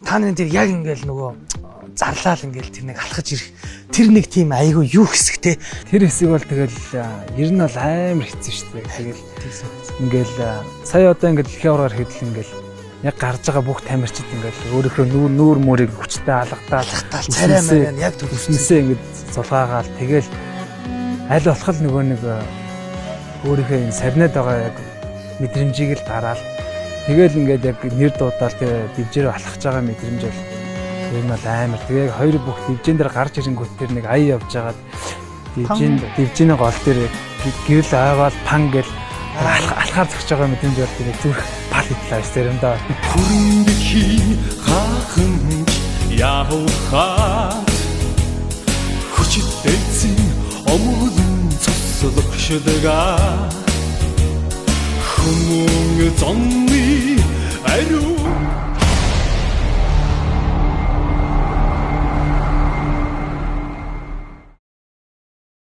Та нарын тэр яг ингээл нөгөө зарлаал ингээл тэр нэг алхаж ирэх тэр нэг тийм айгүй юу хэсэг те. Тэр хэсэг бол тэгэл ер нь бол амар хэцүү шүү дээ. Тэгэл ингээл сая одоо ингээл дэлхийн аваргаар хэдэл ингээл яг гарч байгаа бүх тамирчид ингээл өөрийнхөө нүүр нүүр мөрийг хүчтэй алгатаал Тал царай марай яг төлөвшнөөсөө үснээсээ ингээд зулгаагаал тэгэл аль болох л нөгөө нэг өөрийнхөө энэ сарнаад байгаа яг мэдрэмжийг л дараал тэгэл ингээд яг нэр дуудаал тэгээ дивжээр алхаж байгаа мэдрэмж бол ер нь бол амар. Тэгээ яг хоёр бүх дивжин дээр гарч ирэнгүүт тэр нэг ая явж байгаад дивжин дивжиний гол дээр яг гэрэл ойгоол пан гэл алхаар зогсож байгаа мэдрэмж бол тэр зүрх пал идлээ заримдаа. Хүрэн хахамж явхад хүчтэй зин омгон цослогшдгаа хүмүүн зонны ариун.